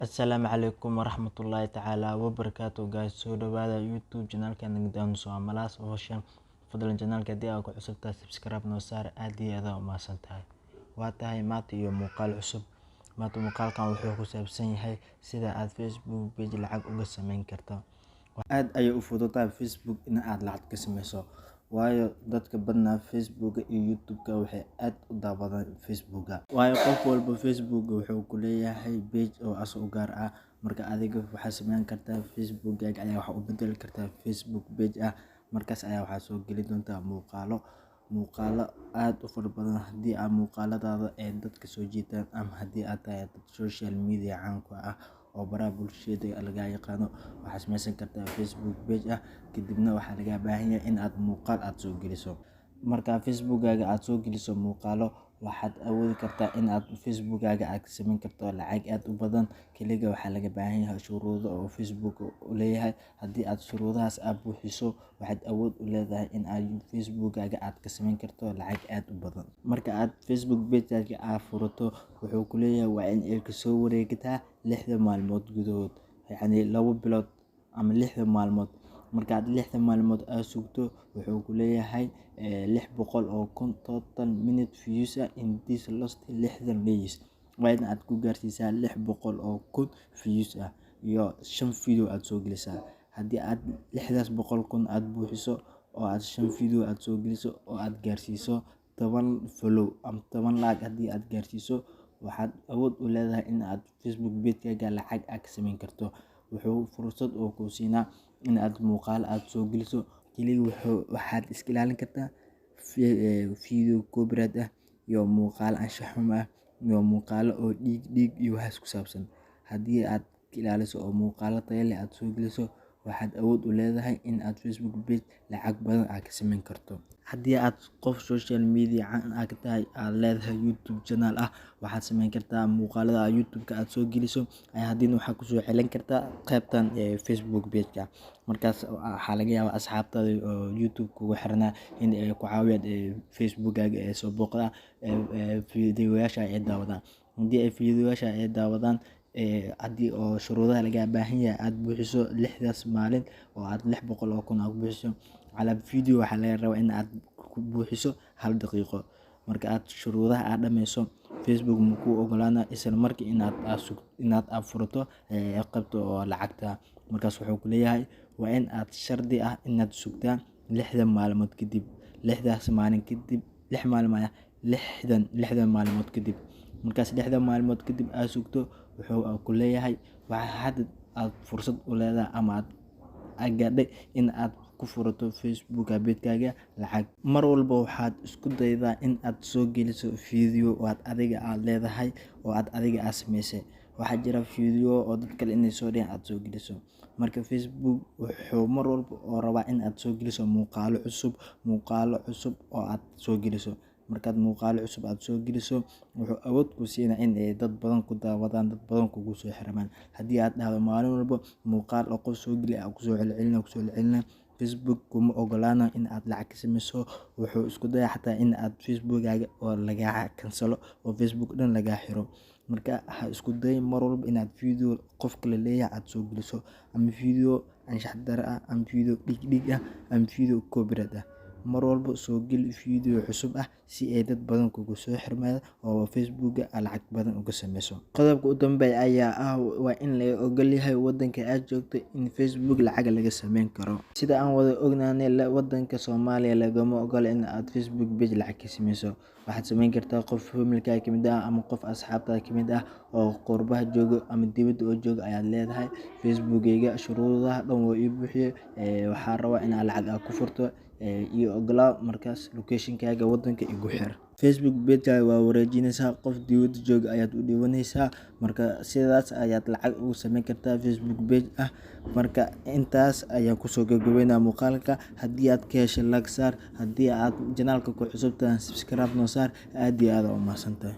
Asalaamu calaykum waraxmatullaahi tacaala wabarakaatu. Guys, soo dhawaada YouTube channelka Nagdaan Soomalaas Official. Fadlan channelka haddii aad ku cusub tahay, subscribe noo saar. Aad iyo aad u mahadsan tahay. Waa tahay maanta iyo muuqaal cusub. Maanta muuqaalkan wuxuu ku saabsan yahay sida aad Facebook page lacag uga sameyn karto. Aad ayay u fududahay Facebook in aad lacag ka sameyso, waayo dadka badnaa Facebook iyo YouTube-ka waxay aad u daawadaan Facebooka, waayo qof walba Facebook wuxuu ku leeyahay page oo asaga u gaar ah. Marka adiga waxaad sameyn kartaa, Facebookkaaga ayaa waxaa u bedeli kartaa Facebook page ah. Markaas ayaa waxaa soo geli doontaa muuqaalo aad u fara badan. Haddii aad muuqaaladaada ee dadka soo jiitaan, ama haddii aad tahay dad social media caan ku ah oo baraha bulshada laga yaqaano, waxaad sameysan kartaa Facebook page ah. Kadibna waxaa lagaa baahan yahay in aad muuqaal aad soo geliso. Marka Facebookkaaga aad soo geliso muuqaalo, waxaad awoodi kartaa in aad Facebookkaaga aad ka sameyn karto lacag aad u badan. Kaliya waxaa laga baahan yahay shuruudo oo Facebook u leeyahay. Haddii aad shuruudahaas aad buuxiso, waxaad awood u leedahay in aad Facebookkaaga aad ka sameyn karto lacag aad u badan. Marka aad Facebook page-kaaga aad furato, wuxuu ku leeyahay waa in ay kasoo wareegtaa 60 maalmood gudahood, yacni 2 bilood ama 60 maalmood. Markaad 60 maalmood aad sugto, wuxuu ku leeyahay 600,000 total minute views ah in this last 60 days. Waa in aad ku gaarsiisaa 600,000 views ah iyo shan video aad soo gelisaa. Haddii aad lixdaas boqol kun aad buuxiso, oo aad shan video aad soo geliso, oo aad gaarsiiso 10 follow ama 10 like haddii aad gaarsiiso, waxaad awood u leedahay in aad Facebook page-kaaga lacag aad ka sameyn karto. Wuxuu fursad oo kuu siinaa in aad muuqaal aad soo geliso. Kaliya waxaad iska ilaalin kartaa video copyright ah iyo muuqaal anshax xumo ah iyo muuqaalo oo dhiig dhiig iyo waxaas ku saabsan. Haddii aad ka ilaaliso oo muuqaalo tayo leh aad soo geliso, waxaad awood u leedahay in aad Facebook page lacag badan aad ka sameyn karto. Haddii aad qof social media caan ah ka tahay, aad leedahay YouTube channel ah, waxaad sameyn kartaa muuqaalada YouTube-ka aad soo geliso ayaa hadina waxaad kusoo celin kartaa qaybtan ee Facebook page-ka. Markaas waxaa laga yaabaa asxaabtaada oo YouTube kugu xirnaa in ay ku caawiyaan, Facebook-gaaga ay soo booqdaan, fiidiyoyaasha ay daawadaan. Haddii ay fiidiyoyaasha ay daawadaan, haddii oo shuruudaha lagaa baahan yahay aad buuxiso 60daas maalin oo aad 600,000 aad ku buuxiso, calaa video waxaa laga rabaa in aad ku buuxiso hal daqiiqo. Marka aad shuruudaha aad dhameyso, Facebook ma kuu ogolaanaya isla markii inaad aad furato qaybta oo lacagta. Markaas wuxuu ku leeyahay waa in aad shardi ah inaad sugtaa 60 maalmood kadib, 60daas maalin kadib, lix maalin maya, 60 maalmood kadib. Markaas 60 maalmood kadib aad sugto, wuxuu ku leeyahay waxaa hadda aad fursad u leedahay ama aad gaadhay in aad ku furato Facebook page-kaaga lacag. Mar walba waxaad isku daydaa in aad soo geliso video oo aad adiga aad leedahay oo aad adiga aad sameysay. Waxaa jira video oo dad kale inay soo dhigeen aad soo geliso. Marka Facebook wuxuu mar walba oo rabaa in aad soo geliso muuqaalo cusub, muuqaalo cusub oo aad soo geliso. Markaad muuqaalo cusub aad soo geliso, wuxuu awood ku siinaa in ay dad badan ku daawadaan, dad badan kugu soo xirmaan. Haddii aad dhahdo maalin walba muuqaal oo qof soo geliya aad kusoo celcelina, kusoo celcelina, Facebook kuma ogolaanayo in aad lacag ka sameyso. Wuxuu isku dayaa xataa in aad Facebookkaaga oo lagaa cancelo oo Facebook dhan lagaa xiro. Marka ha isku dayin mar walba inaad video qof kale leeyahay aad soo geliso, ama video anshax darro ah, ama video dhiig dhiig ah, ama video copyright ah. Mar walba soo geli video cusub ah si ay dad badan kugu soo xirmaan oo Facebooka aad lacag badan uga sameyso. Qodobka u dambeeya ayaa ah waa in la ogol yahay wadanka aad joogto in Facebook lacag laga sameyn karo. Sida aan wada ognaanay, wadanka Soomaaliya lagama ogola in aad Facebook page lacag ka sameyso. Waxaad sameyn kartaa qof familkaaga kamid ah ama qof asxaabtaada kamid ah oo qurbaha joogo ama dibadda oo joogo ayaad leedahay: "Facebookgayga shuruudaha dhan wuu ii buuxiyey, waxaan rabaa in aan lacag aad ku furto, ii ogolaaw." Markaas location-kaaga wadanka igu xir. Facebook page-kaaga waa wareejinaysaa, qof dibadda jooga ayaad u dhiibanaysaa. Marka sidaas ayaad lacag ugu sameyn kartaa Facebook page ah. Marka intaas ayaan kusoo gabagabeynaa muuqaalka. Haddii aad ka heshay, like saar. Haddii aad channelka ku cusub tahay, subscribe noo saar. Aad iyo aad u mahadsantahay.